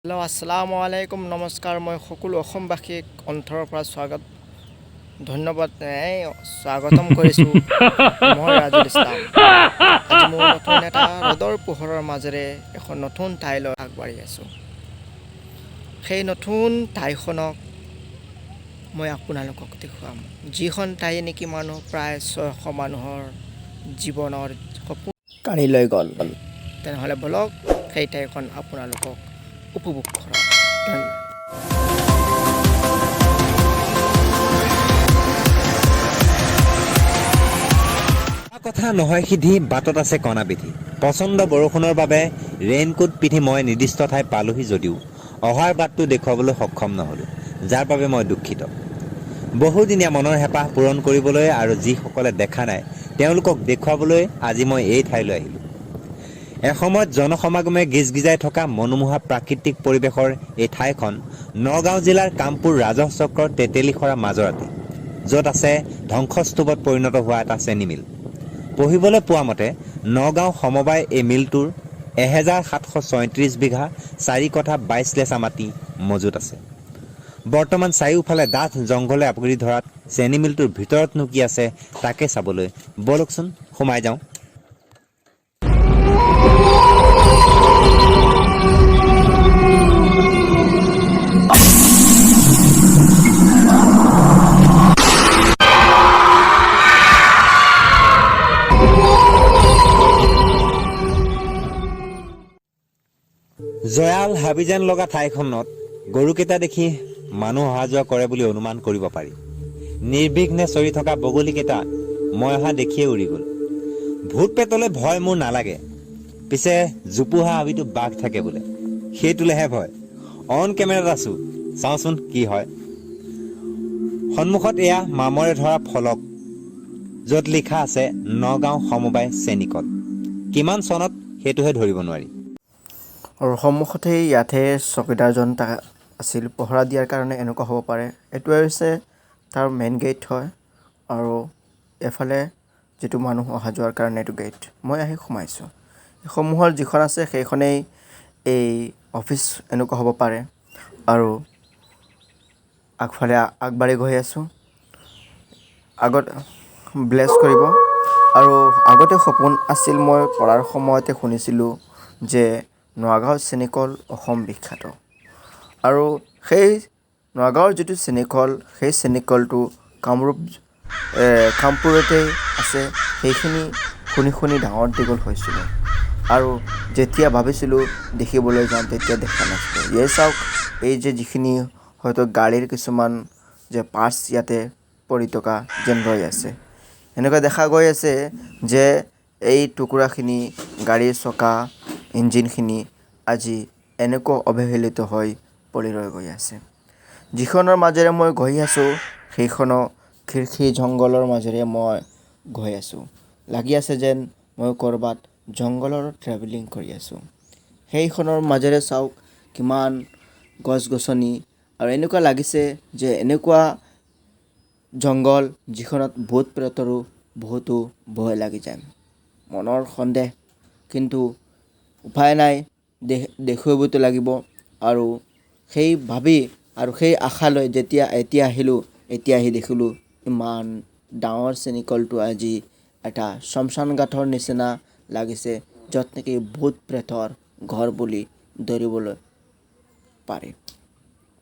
Hello', আসসালামু আলাইকুম, নমস্কাৰ। মই সকলো অসমবাসীক অন্তৰৰ পৰা স্বাগত, ধন্যবাদ, এই স্বাগতম কৰিছোঁ। মই ৰাজুল ইছলাম। আজি মোৰ নতুন এটা ৰ'দৰ পোহৰৰ মাজেৰে এখন নতুন ঠাইলৈ আগবাঢ়ি আছোঁ। সেই নতুন ঠাইখনক মই আপোনালোকক দেখুৱাম, যিখন ঠাই নেকি মানুহ প্ৰায় 600 মানুহৰ জীৱনৰ সপোন কাঢ়ি লৈ গ'ল। তেনেহ'লে ব'লক, সেই ঠাইখন আপোনালোকক উপভোগ কৰক। ধন্যবাদ। কথা নহয় সিদ্ধি, বাটত আছে কণা বিধি। প্ৰচণ্ড বৰষুণৰ বাবে ৰেইনকোট পিন্ধি মই নিৰ্দিষ্ট ঠাই পালোহি যদিও অহাৰ বাটটো দেখুৱাবলৈ সক্ষম নহ'লোঁ, যাৰ বাবে মই দুখিত। বহুদিনীয়া মনৰ হেঁপাহ পূৰণ কৰিবলৈ আৰু যিসকলে দেখা নাই তেওঁলোকক দেখুৱাবলৈ আজি মই এই ঠাইলৈ আহিলোঁ। এসময়ত জনসমাগমে গিজগিজাই থকা মনোমোহা প্ৰাকৃতিক পৰিৱেশৰ এই ঠাইখন নগাঁও জিলাৰ কামপুৰ ৰাজহ চক্ৰৰ তেতেলীসৰা মাজৰাতি, য'ত আছে ধ্বংসস্তূপত পৰিণত হোৱা এটা চেনী মিল। পঢ়িবলৈ পোৱা মতে নগাঁও সমবায় এই মিলটোৰ 1736 বিঘা 4 কঠা 22 লেচা মাটি মজুত আছে। বৰ্তমান চাৰিওফালে ডাঠ জংঘলে আৱৰি ধৰাত চেনী মিলটোৰ ভিতৰতনো কি আছে তাকে চাবলৈ ব'লকচোন সোমাই যাওঁ। জয়াল হাবি যেন লগা ঠাইখনত গৰুকেইটা দেখি মানুহ অহা যোৱা কৰে বুলি অনুমান কৰিব পাৰি। নিৰ্বিঘ্নে চৰি থকা বগলীকেইটা মই অহা দেখিয়ে উৰি গ'ল। ভূত পেটলৈ ভয় মোৰ নালাগে, পিছে জোপোহা হাবিটো বাঘ থাকে বোলে, সেইটোলেহে ভয়। অন কেমেৰাত আছো, চাওঁচোন কি হয়। সন্মুখত এয়া মামৰে ধৰা ফলক, য'ত লিখা আছে নগাঁও সমবায় চেনীকল। কিমান চনত সেইটোহে ধৰিব নোৱাৰি। আৰু সন্মুখতেই ইয়াতে চকীদাৰজন আছিল পহৰা দিয়াৰ কাৰণে, এনেকুৱা হ'ব পাৰে। এইটোৱে হৈছে তাৰ মেইন গেট হয় আৰু এফালে যিটো মানুহ অহা যোৱাৰ কাৰণে এইটো গেট। মই আহি সোমাইছোঁ। সন্মুখত যিখন আছে সেইখনেই এই অফিচ এনেকুৱা হ'ব পাৰে। আৰু আগফালে আগবাঢ়ি গৈ আছোঁ। আগত ব্লেছ কৰিব। আৰু আগতে সপোন আছিল, মই পঢ়াৰ সময়তে শুনিছিলোঁ যে নগাঁও চেনীকল অসম বিখ্যাত। আৰু সেই নগাঁৱৰ যিটো চেনীকল, সেই চেনীকলটো কামৰূপ কামপুৰতেই আছে। সেইখিনি শুনি শুনি ডাঙৰ দীঘল হৈছিলোঁ আৰু যেতিয়া ভাবিছিলোঁ দেখিবলৈ যাম, তেতিয়া দেখা নাছিলোঁ। এই চাওক, এই যে যিখিনি হয়তো গাড়ীৰ কিছুমান যে পাৰ্টছ ইয়াতে পৰি থকা যেন ৰৈ আছে, এনেকুৱা দেখা গৈ আছে যে এই টুকুৰাখিনি গাড়ীৰ চকা ইঞ্জিনখিনি আজি এনেকুৱা অৱহেলিত হৈ পৰি ৰৈ গৈ আছে। যিখনৰ মাজেৰে মই গৈ আছোঁ, সেইখনো খিৰিকী জংঘলৰ মাজেৰে মই গৈ আছোঁ। লাগি আছে যেন মই ক'ৰবাত জংঘলৰ ট্ৰেভেলিং কৰি আছোঁ। সেইখনৰ মাজেৰে চাওক কিমান গছ গছনি আৰু এনেকুৱা লাগিছে যে এনেকুৱা জংঘল যিখনত ভূত প্ৰেতৰো বহুতো ভয় লাগি যায়। মনৰ সন্দেহ, কিন্তু উপায় নাই, দেখুৱাবতো লাগিব। আৰু সেই ভাবি আৰু সেই আশা লৈ যেতিয়া এতিয়া আহিলোঁ, এতিয়া আহি দেখিলোঁ ইমান ডাঙৰ চেনীকলটো আজি এটা শমশান ঘাটৰ নিচিনা লাগিছে, য'ত নেকি ভূত প্ৰেতৰ ঘৰ বুলি ধৰিবলৈ পাৰি।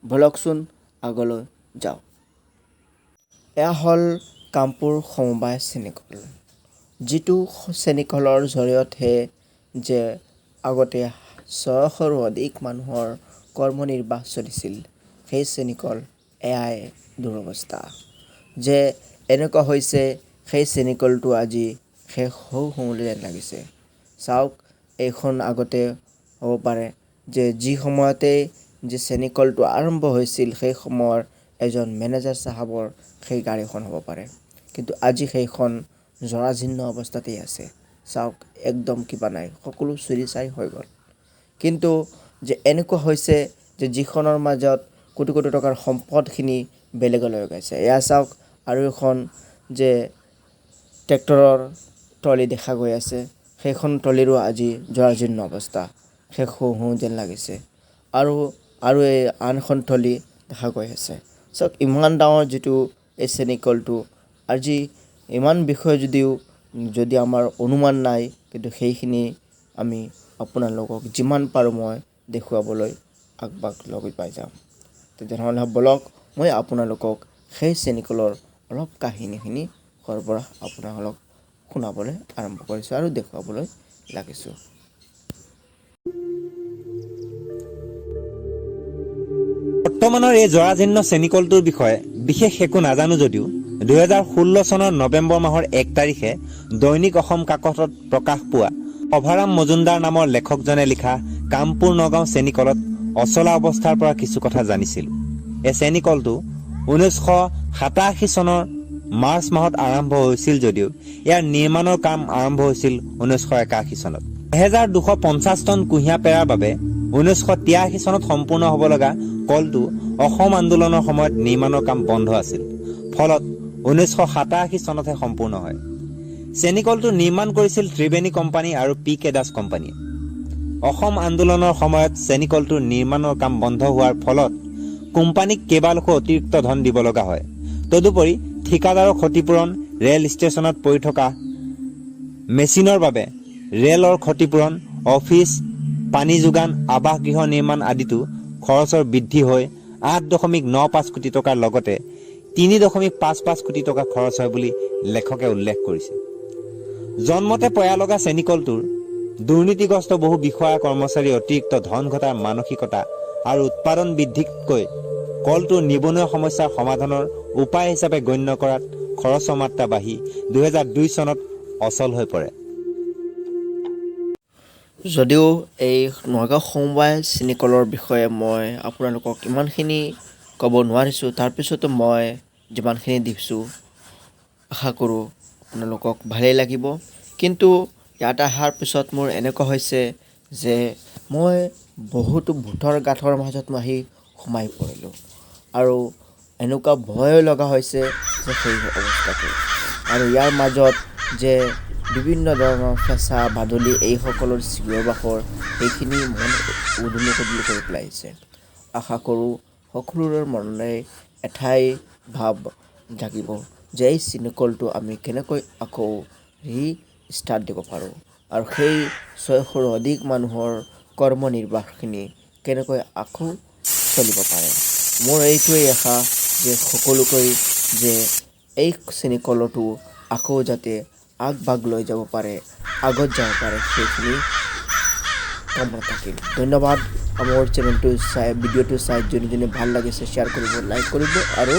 ব'লকচোন আগলৈ যাওঁ। এয়া হ'ল কামপুৰ সমবায় চেনীকল, যিটো চেনীকলৰ জৰিয়তেহে যে আগতে 600ৰো অধিক মানুহৰ কৰ্মনিৰ্বাহ চলিছিল, সেই চেনীকল এয়াই দুৰৱস্থা যে এনেকুৱা হৈছে। সেই চেনীকলটো আজি শেষ হওঁ হওঁ যেন লাগিছে। চাওক, এইখন আগতে হ'ব পাৰে যে যি সময়তে যে চেনীকলটো আৰম্ভ হৈছিল, সেই সময়ৰ এজন মেনেজাৰ চাহাবৰ সেই গাড়ীখন হ'ব পাৰে। কিন্তু আজি সেইখন জৰাজীৰ্ণ অৱস্থাতেই আছে। চাওক, একদম কিবা নাই, সকলো চুৰি চাই হৈ গ'ল। কিন্তু যে এনেকুৱা হৈছে যে যিখনৰ মাজত কোটি কোটি টকাৰ সম্পদখিনি বেলেগলৈ গৈছে। এয়া চাওক, আৰু এখন যে ট্ৰেক্টৰৰ ট্ৰলি দেখা গৈ আছে, সেইখন ট্ৰলিৰো আজি জৰাজীৰ্ণ অৱস্থা, শেষ হওঁ হওঁ যেন লাগিছে। আৰু আৰু এই আন এখন থলী দেখা গৈ আছে। চাওক, ইমান ডাঙৰ যিটো এই চেনিকলটো, আজি ইমান বিষয় যদিও যদি আমাৰ অনুমান নাই, কিন্তু সেইখিনি আমি আপোনালোকক যিমান পাৰোঁ মই দেখুৱাবলৈ আগভাগ লৈ পাই যাম। তেনেহ'লে ব'লক, মই আপোনালোকক সেই চেনিকলৰ অলপ কাহিনীখিনি সৰবৰাহ আপোনালোকক শুনাবলৈ আৰম্ভ কৰিছোঁ আৰু দেখুৱাবলৈ লাগিছোঁ। বৰ্তমানৰ এই জৰাজীৰ্ণ চেনিকলটোৰ বিষয়ে বিশেষ একো নাজানো যদিও 2016 চনৰ নৱেম্বৰ মাহৰ 1 তাৰিখে দৈনিক অসম কাকতত প্ৰকাশ পোৱা অভাৰাম মজুমদাৰ নামৰ লেখকজনে লিখা কামপুৰ নগাঁও চেনিকলত অচলা অৱস্থাৰ পৰা কিছু কথা জানিছিলোঁ। এই চেনিকলটো 1987 চনৰ মাৰ্চ মাহত আৰম্ভ হৈছিল যদিও ইয়াৰ নিৰ্মাণৰ কাম আৰম্ভ হৈছিল 1981 চনত। 1250 টন কুঁহিয়াৰ পেৰাৰ বাবে 1983 চনত সম্পূৰ্ণ হ'ব লগা কলটো অসম আন্দোলনৰ সময়ত নিৰ্মাণৰ কাম বন্ধ আছিল। ফলত 1987 চনতহে সম্পূৰ্ণ হয়। চেনিকলটো নিৰ্মাণ কৰিছিল ত্ৰিবেণী কোম্পানী আৰু পি কে দাস কোম্পানীয়ে। অসম আন্দোলনৰ সময়ত চেনিকলটোৰ নিৰ্মাণৰ কাম বন্ধ হোৱাৰ ফলত কোম্পানীক কেইবালাখো অতিৰিক্ত ধন দিব লগা হয়। তদুপৰি ঠিকাদাৰৰ ক্ষতিপূৰণ, ৰেল ষ্টেচনত পৰি থকা মেচিনৰ বাবে ৰেলৰ ক্ষতিপূৰণ, অফিচ, পানী যোগান, আৱাসগৃহ নিৰ্মাণ আদিতো খৰচৰ বৃদ্ধি হৈ 8.95 কোটি টকাৰ লগতে 3.55 কোটি টকা খৰচ হয় বুলি লেখকে উল্লেখ কৰিছে। জন্মতে পয়া লগা চেনিকলটোৰ দুৰ্নীতিগ্ৰস্ত বহু বিষয়া কৰ্মচাৰীৰ অতিৰিক্ত ধন ঘটাৰ মানসিকতা আৰু উৎপাদন বৃদ্ধিতকৈ কলটোৰ নিবনুৱা সমস্যাৰ সমাধানৰ উপায় হিচাপে গণ্য কৰাত খৰচৰ মাত্ৰা বাঢ়ি 2002 চনত অচল হৈ পৰে। যদিও এই নগাঁও সমবায় চেনিকলৰ বিষয়ে মই আপোনালোকক ইমানখিনি ক'ব নোৱাৰিছোঁ, তাৰপিছতো মই যিমানখিনি দিছোঁ, আশা কৰোঁ আপোনালোকক ভালেই লাগিব। কিন্তু ইয়াত অহাৰ পিছত মোৰ এনেকুৱা হৈছে যে মই বহুতো ভূতৰ গাঁতৰ মাজত মই আহি সোমাই পৰিলোঁ আৰু এনেকুৱা ভয় লগা হৈছে যে সেই অৱস্থাটো আৰু ইয়াৰ মাজত যে বিভিন্ন ধৰণৰ ফেঁচা, বাদুলি, এইসকলৰ চিঞৰ বাখৰ, সেইখিনি মন উদুলি পুদুলি কৰি পেলাইছে। আশা কৰোঁ সকলোৰে মনলৈ এটাই ভাৱ জাগিব যে এই চেনিকলটো আমি কেনেকৈ আকৌ ৰি ষ্টাৰ্ট দিব পাৰোঁ আৰু সেই 600ৰো অধিক মানুহৰ কৰ্ম নিৰ্বাহখিনি কেনেকৈ আকৌ চলিব পাৰে। মোৰ এইটোৱেই আশা যে সকলোকৈ যে এই চেনিকলটো আকৌ যাতে আগভাগ লৈ যাব পাৰে, আগত যাব পাৰে, সেইখিনি কামনা থাকিল। ধন্যবাদ। মোৰ চেনেলটো চাই, ভিডিঅ'টো চাই যোনে যোনে ভাল লাগিছে, শ্বেয়াৰ কৰিব, লাইক কৰিব আৰু